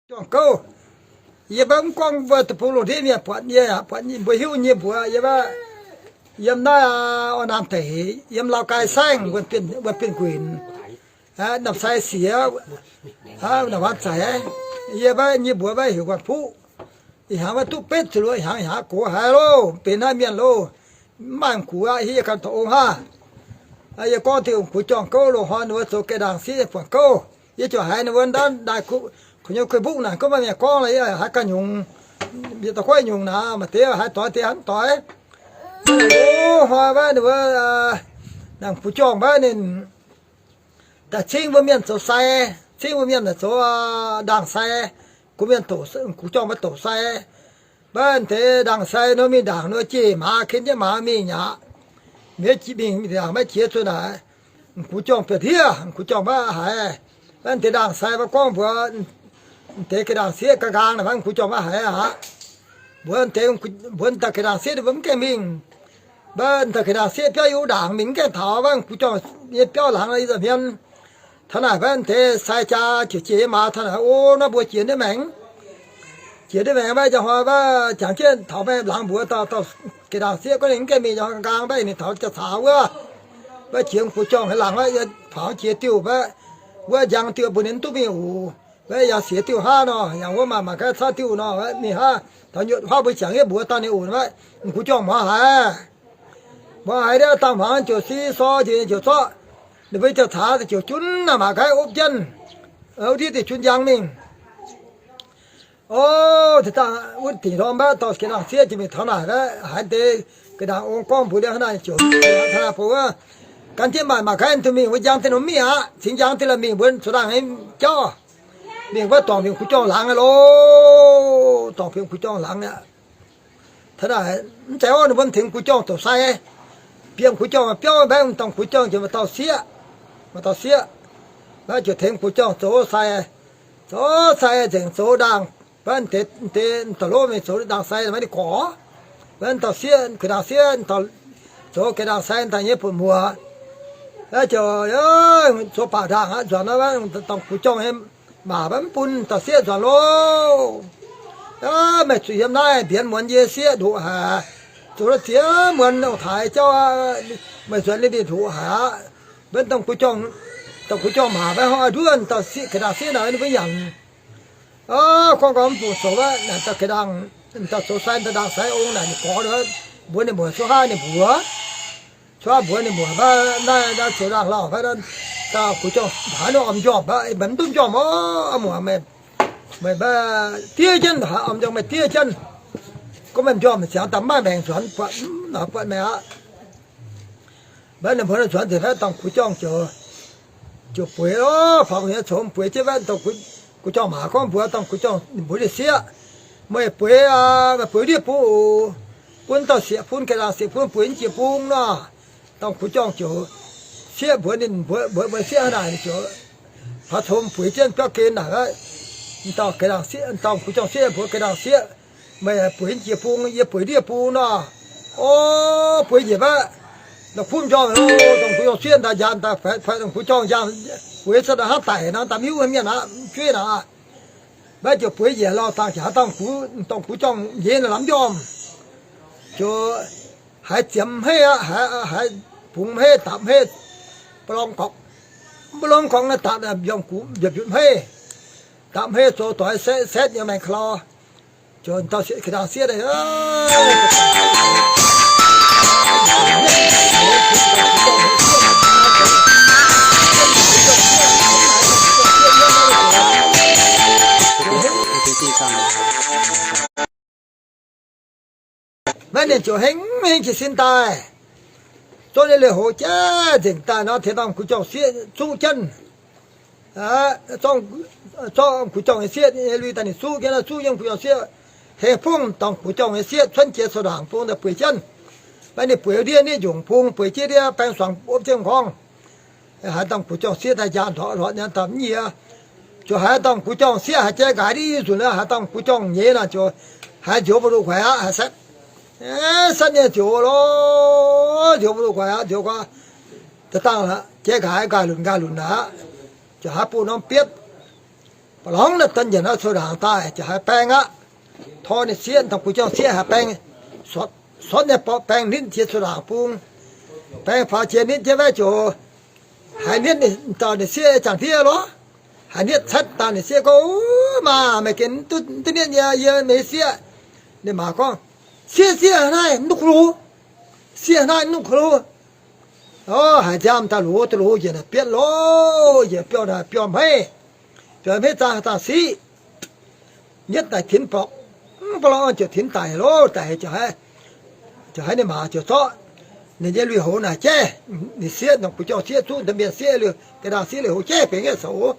Juangc gouv. Yie mbuo mv gorngv mbuo deic-bung lungh ndiev mienh buatc yie, buatc mbuo hiuv nyei mbuox yie, yiem naaiv Orn Naamh Deic, yiem Laauv Gai Saengv, Wuonh Bienh Nquinc, Namh Sai Siex, Namh Waan Zaic. Yie mbuo nyei mbuox mbuo heuc Wuonh Puqv. Ih hnyangx mbuo duqv betv ziepc luoqc hnyangx, ih hnyangx gox haic loh, benx naaiv mienh loh. Mv maaih m'gux aqv, hiuv yie ganh dorh ong haav. Yie gorngv deix ong-gux juangc gouv loz-hnoi ninh mbuo zoux ga'ndaangc sieqv nyei buonc gouv. Yie ziouc haiz ninh mbuo ndaamv daaih kuv kuv nyei kuiv mbuqv naaic gorngv maaih mienh gorngv lorqc, yie haiz ganh nyungc, bieqc da'goiv nyungc naaic, maaih deix haiz doix, deix hnangv doix. Loz-hnoi mbuo ninh mbuo, naaic m'gux juangc mbuo ninh daaih cingv mbuo mienh zoux sai, cingv mbuo mienh zoux ndaangc sai, kuv mienh doqc, m'gux juangc mbuo doqc sai. Mbuo deix ndaangc sai nor mingh ndaangc nor jiex maaz, ken jienv maaz mingh aqv. Mienh mingh ndaangc maiv jiex zuqc naaic, m'gux juangc bieqc ndiev, m'gux juangc mbuo haiz. Mbuo deix ndaangc sai mbuo gorngv mbuox deix ga'ndaangc sieqv ga'nqaang naaic, m'gux juangc mbuo haiz aqv. Mbuox deix, mbuox daaih ga'ndaangc sieqv ninh mbuo mv gaengh mingh. Mbuo daaih ga'ndaangc sieqv biauv yiem wuov ndaangc mingh mv gaengh taux, mbuo m'gux juangc nyei biauv laangz yie nza'hmien. Taux naaic mbuo deix sai jaa ziouc jiex nyei maaz taux naaic, o, naaiv mbuo jiex ndiev maengx. Jiex ndiev maengx maiv njang hnoi mbuo jangx jienv taux maengx laangz mbuox dauh, dauh ga'ndaangc sieqv gorngv ninh mv gaengh mingh, njang hnoi nqaang mbaih ninh taux jauv-caax wuov. Mbuo jiex m'gux juangc haaix laangz wuov, yie faaux jiex diuh mbuo, wuov njang diuh mbuo ninh mv duqv mingh oc. Mbuo yaac siex diuh hnangv nor, yaac wuov maaih mangc gaax caux diuh nor, mingh hnangv taux nyuoqc huaav mbuo jangx jienv mbuox dauh ninh oc. M'gux juangc muangx haiz, muangx haiz ndiev dangh hmuangx ziouc si sor njiec ziouc zorqv ninh mbuo jauv-caax ziouc junv naaic mangc gaax opv jienv, opv ndiev deix junv njang mingh. O, dangh wuov dingc ndorm mbaeqv dorh ga'ndaangc sieqv jiex mingh taux naaic, haiz deix ga'ndaangc ong gorngv mbuox liuz hnangv naaic ziouc, hnangv naaic bun wuov gan jienv maaih mangc gaax duqv mingh wuov njang deix nor mingh aqv. Cingx njang deix la'mingh mbuo zoux ndaangc nyei jauv. Mingh wuov dorngc mingh m'gux juangc laangz aqv loh. Dorngc bieqc m'gux juangc laangz aqv. Taux naaic mv zeiz orv ninh mbuo tengx m'gux juangc zoux sai. Bieqc m'gux juangc biauv mbaeqv dorngc m'gux juangc jiex maaih dauh sieqv, maaih dauh sieqv, maiv ziouc tengx m'gux juangc zoux sai, zoux sai nzengc zoux ndaangc. Maiv deix, deix m'dauh lov mingh zoux ndaangc sai maiv ninh gorx. Maiv dauh sieqv, ga'ndaangc sieqv, zoux ga'ndaangc sai daaih nyei buonc muoz. Maiv ziouc zoux baac ndaangc aqv, nzuonx dorngc m'gux juangc nyei maac maiv bun dauh sieqv nzuonx loh. Meih zuqc yiem naaiv mbienx muonz yie sieqv ndoqc haic, zoux la'ziex muonz ong-taaix jauv, meih nzuonx ninh mingh ndoqc haic aqv. Maiv dorngc m'gux juangc, dorngc m'gux juangc maac maiv hnangv nduov dauh sieqv, ga'ndaangc sieqv naaic ninh mbuo nyanc. Gorngv gorngv mv bungx zoux wuov, naaic dauh ga'ndaangc, dauh zoux sai, dauh ndaangc sai ong naaic ninh gorx, mbuox ninh muoc, suov haav ninh mbuox, suov haav mbuox ninh muoc, naaiv zoux ndaangc lauh, dauh m'gux juangc haaix nor omx njormh, maiv duqv njormh oc, muoc, meih diev jienv, haaix omx njormh meih diev jienv. Gorngv meih njormh ziangx daaih maiv maaih maengc nzuonx, buatc, buatc meih aqv. Maiv ninh mbuo nzuonx nzengc, maiv dorngc m'gux juangc ziouc, ziouc bueix, faaux nyei coux bueix jienv maiv dorngc m'gux juangc maac gorngv mbuox dorngc m'gux juangc ninh mbuox ninh sieqv, meih bueix, meih bueix ndiev bung oc, bun dauh sieqv fun, ga'ndaangc sieqv fun bueix jiex bung nor. Dorngc m'gux juangc ziouc, sieqv mbuox ninh, mbuox, mbuox sieqv hnangv naaic, ninh ziouc faaux coux bueix jienv biauv gen naaic, m'dauh ga'ndaangc sieqv, dorngc m'gux juangc sieqv mbuox ga'ndaangc sieqv, meih bueix jiex bung, yie bueix ndiev bung nor. O, bueix njiec maiv, la'kuqv m'njormh, dorngc m'gux juangc sieqv daaih njaaux daaih, faix m'gux juangc njaaux, bueix cuotv hnangv daic nor, daaih miuv mienh aqv, jueiv naaic. Maiv ziouc bueix njiec lauh dangh jaax, dorngc m'gux juangc nyeiz naaic lamh njormh, ziouc haiz ziemx hmeiv aqv, haiz bungx hmeiv, dapc hmeiv, mbu'long gorqc, mbu'long gorqc naaiv dapc, mbiauz gux mbiauz mbiutc hmeiv, dapc hmeiv zoux doix setv setv nyei maengx ka'lauh. Ziouc dauh sieqv, ga'ndaangc sieqv daaih, maiv ninh ziouc hengx hingh jiez sin daaih, zorqv nyei liuz hoz jaiv nzengc daaih nor, tengx dauh m'gux juangc sieqv zuqv jienv, zorqv m'gux juangc nyei sieqv nyei lui daaih ninh zuqv jienv, zuqv jienv m'gux juangc sieqv, hengx bungv dorngc m'gux juangc nyei sieqv cuotv jiex coux ndaangc bung daaih bueix jienv. Maiv ninh bueix ndiev nitv njongc bung, bueix jiex ndiev baeng suangx opv jienv m'nqorngv. Haiz dauh m'gux juangc sieqv daaih njaaux ndortv ndortv nyei, daaih mv nyie. Ziouc haiz dauh m'gux juangc sieqv haiz jai nqaaix ndiev i nzunc, haiz dauh m'gux juangc nyeiz nor, ziouc haiz nzioux mbu'ndongx guaix aqv, haiz setv, setv nyei nzioux loh, nzioux mbu'ndongx guaix aqv, nzioux guaix, da'dangh jai nqaaix nqaaix lunc nqaaix lunc aqv. Ziouc haiz bun norm bietv Lorngx naaiv daaih njiec naaiv coux ndaangc daaih, ziouc haiz baeng aqv. Tor ninh sieqv, dongh gu'jong sieqv haiz baeng, sortv nyei borqv baeng nitv jiex coux ndaangc bung. Baeng faaux jiex nitv jienv maiv ziouc haiz nitv dauh ninh sieqv jangx diev lorqc. Haiz nitv catv daaih ninh sieqv gorngv, Ov, maah, meih gengh duqv nitv yie, yie meih sieqv. Ninh maah gorngv, Sieqv, sieqv naaiv mv duqv kuv loz. Sieqv naaiv mv duqv kuv loz. Ov, haiz nziaamv daaih loz, daaih loz njiec naaic bietv loh, njiec biauv naaic biauv hmeiv, biauv hmeiv zaang, zaang siqv. Nyietv daaih tinx borqc, mv baac lorqc ziouc tinx daic loh, daic ziouc haiz, ziouc haiz ninh maah ziouc zorqv ninh nyei lui-houx naaic jaiv, ninh sieqv, dongh gu'jong sieqv zuqv, da'mienh sieqv, ga'ndaangc sieqv lui-houx jaiv benx nyei zoux.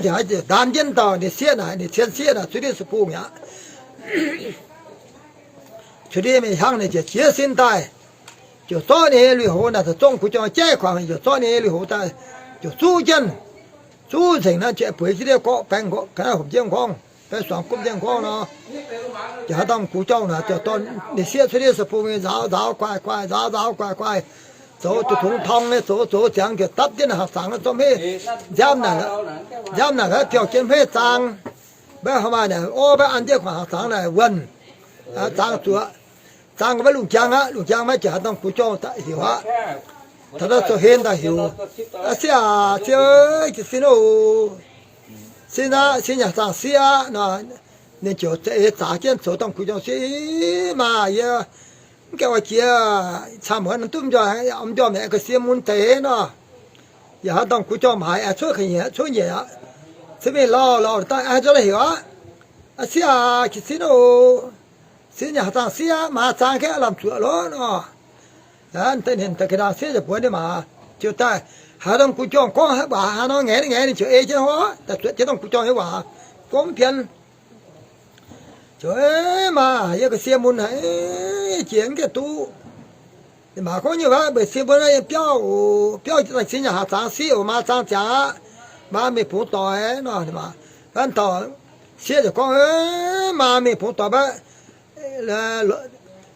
Ziouc haiz ziouc ndaam jienv dauh ninh sieqv naaic, ninh cien sieqv naaic, zuiz ndiev suh bungh aqv. Cuotv ndiev mingh hnangv, ninh ziouc jiez sin daaih, ziouc zorqv ninh nyei lui-houx naaic, daaih zongv gu'jong jaiv kuangx, ziouc zorqv ninh nyei lui-houx daaih, ziouc zuqv jienv, zuqv nzengc naaiv, ziouc bueix jienv ndiev gorqv baeng, ga'naaiv homc jienv nqorngv, baeng suangx gupv jienv nqorngv nor. Ziouc haaix dauh gu'jong naaic, ziouc dorh ninh sieqv cuotv ndiev suh bungh nyei nzaaux, nzaaux guaih guaih, nzaaux, nzaaux guaih guaih, zoux duqv tungx torng nyei, zoux, zoux ziangx ziouc dapv jienv naaic haaix zangx naaiv, zorqv hmeiv nziaamv naaic, nziaamv naaic mbaeqv biauv jienv hmeiv zaang. Mbaeqv haaix maaih naaic orv mbaeqv an jienv guangc haaix zangx naaic wuonh, zaang zuoqc, zaang mbaeqv lungh njang aqv. Lungh njang maiv jiex haaix dauh gu'jong daaih heuc aqv. Taux naaiv zoux hlen daaih heuc, Aa, sieqv aac, sieqv, sin oc. Sin aqv, sin yaac zaangh sieqv aqv nor. Ninh ziouc za'eix zaqc jienv zoux dongh gu'jong sieqv, Ih, maah, yie mv gaengh oix jiex camv muonz duqv njormh, njormh mi'aqv, ga'sie mun deix nor. Yaac haaix dauh gu'jong maaiz, aengx cuotv ga'nyiec, cuotv nyiec aqv. Ciev mingh lauh lauh daaih, aengx zorqv heuc aqv. Aa, sieqv aac, jiez sin oc. Sin yaac haaix zaangh sieqv aqv, maah, zaang gaeqv lamh zuoqc loh nor. Da'nyeic ga'ndaangc sieqv ziouc mbuox ninh maah, ziouc daaih haaix norm gu'jong gorngv haaix waac haaix nor ngaengc ngaengc, ninh ziouc ei jienv hov, daaih zuotc jienv norm gu'jong nyei waac gorngv mv bienx. Ziouc, Ov, maah, yie ga'sie mun haic, jiex mv gaengh duqv. Ninh maah gorngv nyei waac, Meih sie mun naaiv yiem biauv oc. Biauv daaih sin yaac haaix zaangh sieqv oc, maah, zaang ziangx aqv. Maah, mingh bungx doic nor. Ninh maah, dauh sieqv ziouc gorngv, Ov, maah, mingh bungx doic mbaeqv,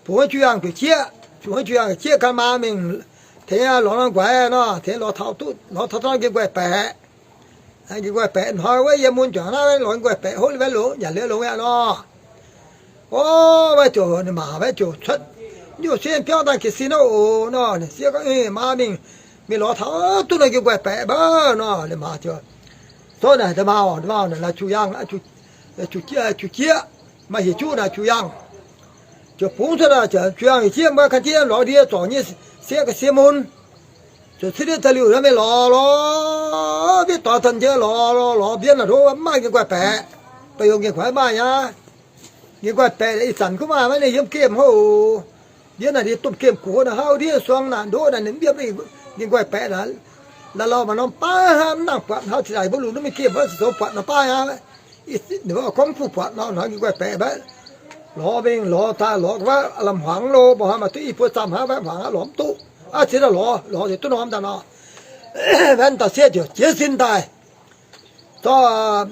bungx wuov juiang gu'jieqv, bungx wuov juiang gu'jieqv ganh maah mingh tengx lorz norm nquaix nor, tengx lorz taux duqv, lorz taux norm nqi nquaih baeqc. Nqi nquaih baeqc hnoi wuov yiem mun juangc naaiv lorz nqi nquaih baeqc hopv liuz mbaeqv longx, nyanc liuz longx aqv nor. Ov, mbaeqv ziouc ninh maah mbaeqv ziouc cuotv nyuv sieqv biauv daaih ga'sie nor oc nor. Sieqv gorngv, Ih, maah mingh, mingh lorz taux duqv norm nqi nquaih baeqc mbaeqv nor. Ninh maah ziouc zorqv naaic da'maauh, da'maauh naaic juiang, juiang jieqv, maaih hec juqv naaic juiang. Ziouc bungx cuotv naaic, ziouc juiang hec jieqv mbuo ganh jieqv lorz ndie zorc nyei sieqv ga'sie mun. Ziouc ciev ndiev daaih liuz naaiv mingh lorz, lorz, mbienv doix daaih jiex lorz, lorz, lorz mbienv naaic ndoqv mv maaih nqi nquaih baeqc. Baac yaac nqi nquaih maaih aqv. Nqi nquaih baeqc ih zanc gunv maaih maiv, ninh yiem gemh hov. Mbienv naaic ninh domh gemh gox naaic, hauv ndiev suang naaic ndoqv naaic ninh mbienv nqi nquaih baeqc naaic. La'lauh maaih norm baav hnangv, mv nangc buatc hnangv, zinh ndaangc mbuo lungh ndiev mingh gemh wuov ziouc zoux buatc norm baav aqv. Ninh mbuo gorngv mv bungx buatc nor, hnangv nqi nquaih baeqc mbaeqv. Lorz mingh lorz daaih lorz wuov lamh hmuangx lo, mbuo hnoi maaih duqv i buo zamh hnangv, mbaeqv hmuangx aqv, lorz mv duqv. Aqv, ziex dauh lorz, lorz ziouc duqv norm daaih nor. Mbaeqv dauh sieqv ziouc jiez sin daaih, zorqv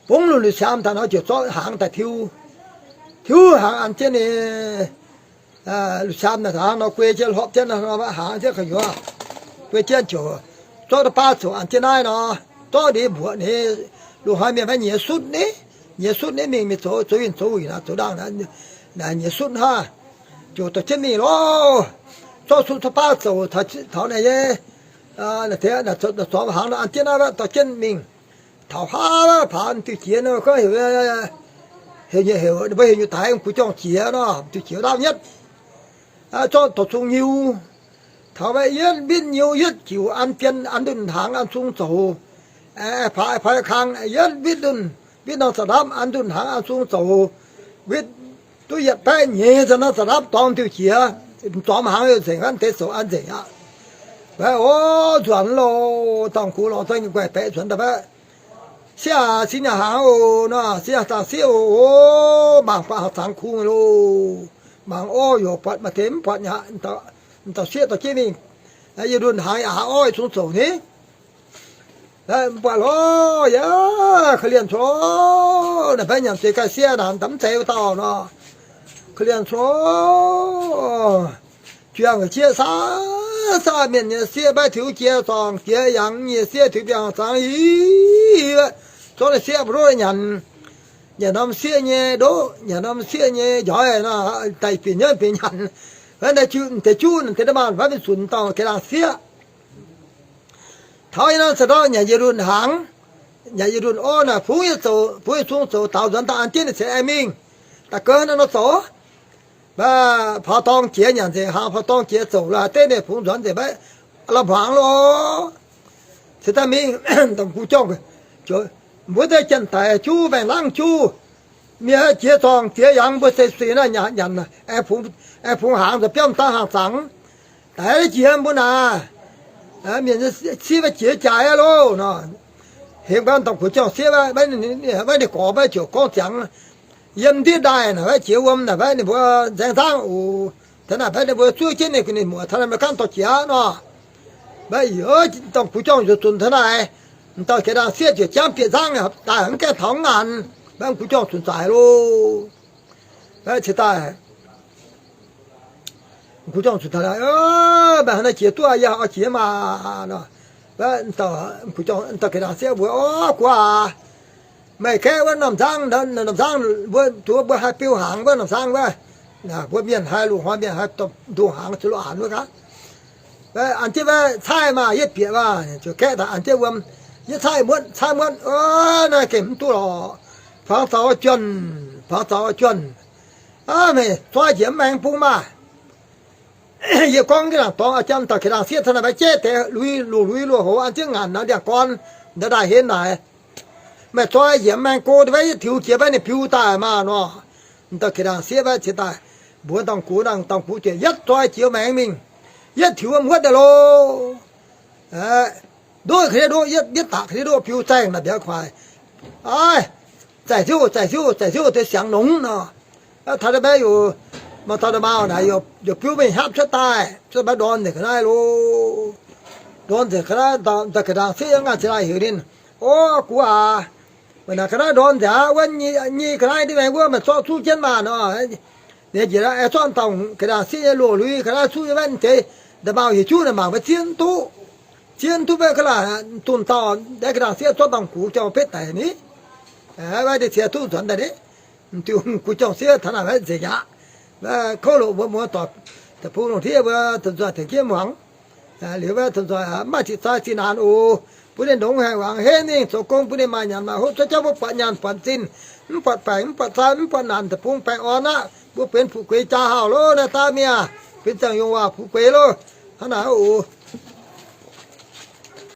bungx lunc luic siaam daaih nor, ziouc zorqv hnaangx daaih tiuv. Tiuv hnaangx an jienv ninh luic siaam naaic hnangv nor, guei jienv hlorpv jienv nor, hnaangx jienv gu'nyuoz, guei jienv ziouc zorqv da'baav zoux an jienv naaiv nor, zorqv ninh mbuoqc ninh. Loz-hnoi mienh maiv nyiex sutv ni, nyiex sutv ni mingh, mingh zoux, zoux winh zoux wuic naaic, zoux ndaangh naaic nyiex sutv hnangv. Ziouc dorh jienv mingh loh. Zorqv sutv da'baav zoux taux naaic nyei, naaic zorqv hnaangx nor an jienv naaiv dorh jienv mingh. Taux haav, paax diuh jiex nor gorngv heuc, heuc, mbuo heuc nyutc daic gu'jong jiex nor, diuh jiex ndaauv nyetv. Zorqv dorh zung nyiu. Taux maiv yietv witv nyiu yietv jiuc an jien an ndunh hnaangx an zung zoux. Paax paaix kang yietv witv ndunh, witv norm za'ndapv an ndunh hnaangx an zung zoux. Witv duqv yietc baeqv nyeiz nzengc norm za'ndapv dorngx diuh jiex, zormx hnaangx nzengc aqv, deix zoux an nzengc aqv. Mbaeqv, o, nzuonx loh, dongh gux lorz zengv guaih baeqc nzuonx daaih mbaeqv. Sieqv aac, sin yaac hnaangx oc nor, sin yaac zaangc sieqv oc. O, mangc buatc haaix zangx kungx loh. Mangc orv yaac buatc, maaih deix mv buatc aqv. Dauh sieqv dorh jienv mingh, yie ndunh hnaangx aax orv zungv zoux ni. Mv buatc lorz, yaac korv-lienh cor, naaic mbaeqv nyanc zueiz ganh sieqv naaic, mv daaih mv zeiz wuov dauh nor. Korv-lienh cor, juang jieqv saav, saav mienh nyei sieqv mbaeqv tiux jiex zorngc jiex yangh nyei sieqv tiux biangh zangx i, zorqv naaiv sieqv mbu'ndongx nyanc, nyanc norm sieqv nyei ndoqv, nyanc norm sieqv nyei njoiz nor, daaih bieqc nyanc bieqc nyanc. Naaiv deix juv deix maanh maiv mingh zunc dauh ga'naaiv ndaangc sieqv. Taux yie nor, se ndortv nyanc yietc ndunh hnaangx, nyanc yietc ndunh orv naaic, fungx yietc zungv zoux daaux nzuonx daaih an jienv ninh ceix aengx mingh. Daaih gouv naaiv nor zoux, mv baac paux dorng jiex nyanc nzengc, hnaangx paux dorng jiex zoux lorqc, deix ninh fungx nzuonx nzengc maiv lamh hmuangx lorqc. Ceix daaih mingh, dongh gux jorngh, mbuo deix janx-daic juv, maengx laangv juv, mienh jiex zorngh jiex yangh, mbuo se suix naaiv nyanc, nyanc, aengx fungx hnaangx nzuonx biauv dangh hnaangx zangx. Daaih jiex mbuo naaic, mienh sieqv maiv jiex jaaix aqv loh nor. Hengx mbuo dongh gux jorngh sieqv, maiv ninh gorx maiv ziouc gorngv ziangx, yiem ndiev ndaaih naaic maiv jiex wuom naaic, maiv ninh mbuo nzaeng nzangv oc. Taux naaic maiv ninh mbuo zuov jienv ninh, ninh muoc taux naaic maiv gaanv dorh jiex nor. Maiv dongh gux jorngh nzuonx zunc taux naaic, dauh ga'naaiv sieqv ziouc jangv bieqc nzangv daaih, mv gaengh taux mv ngaanc. Maiv gux jorngh zunc zaaix loh. Maiv ceix daaih, gux jorngh zunc taux naaic, maiv haaix nor jiex duqv, yie oix jiex maah nor. Maiv, dauh ga'naaiv sieqv mbuox, Orv, guaax aac, meih gaeqv wuov norm nzangv, norm nzangv mbuo, mbuo haih biu hnaangx wuov norm nzangv wuov, mbuo mienh haih loz-hnoi mienh haih ndoh hnaangx zuqc loz-anx wuov gaax. An jienv wuov caaiv maah, yietv bieqc maah, ziouc gaeqv daaih an jienv wuom, yietv caaiv muotv, caaiv muotv, naaiv gengh mv duqv lorqc. Fangx zaux juonh, fangx zaux juonh. Meih zoi njiec mv maengx bung maah. Yie gorngv jienv naaic dorngx, aa, jangv dauh ga'naaiv sieqv taux naaic maiv jeiv deix lui, loz-lui loz-hoz an jienv ngaanc nor ndiangx-gorn, nda'ndaaih henv naaic. Meih zoi njiec mv maengx go, maiv yietv tiux jiex maiv ninh biu daaih maah nor. Dauh ga'naaiv sieqv maiv ceix daaih, mbuox dongh gux, dongh gux ziouc yietv zoi jiex maengx mingh, yietv tiux wuov muotv daaih loh. Ndoqv ga'ndiev ndoqv, yietv daqc ga'ndiev ndoqv biu zaengh naaic mbiauz kuaaic. Aaih, zaeqc ziouv, zaeqc ziouv, zaeqc ziouv deix siangx nongx nor. Taux da'maiv, maaih taux da'maauh naaic, yaac biuv mingh hnapv cuotv daaih, cuotv maiv ndorn nzengc ga'naaiv loh. Ndorn nzengc ga'naaiv, dauh ga'naaiv sieqv yiem ngaanc zinh ndaangc heuc ninh, Orv, gux aac, meih naaic ga'naaiv ndorn nzengc aqv. Wuov nyei ga'naaiv ndiev maengx wuov meih zorqv zuqv jienv maah nor. Ninh njiec aengx zorqv dauh ga'naaiv sieqv nyei loz-lui ga'naaiv zuqv nyei maiv deix, da'maauh yietc juqv naaic mangc maiv zieqv duqv. Zieqv duqv maiv ga'naaiv, dunh dauh ga'naaiv sieqv zorqv dongh gux jauv betv daic ni. Maiv deix ciex duqv nzuonx daaih ni. Diuh gux jorngh sieqv taux naaic maiv nzengc aqv. Kouv loqc mbuo muoz-doic, deic-bung lungh ndiev mbuo, domh nzoih tengx jienv muangx. Liuz maiv domh nzoih mv maaih ziqc zai zinh naanc oc. Bun ninh longx haengh wangc henv mingh zoux gong, bun ninh maaih nyanc maaih hopv, cuotv jauv mbuo buatc nyaanh buatc zinh, mv buatc baengc mv buatc zai mv buatc naanc, deic-bung baengh orn aqv. Mbuo benx fu'jueiv jaa haauh loh, naaiv daav mienh benx ziangh yungz waac fu'jueiv loh. Hnangv naaic oc.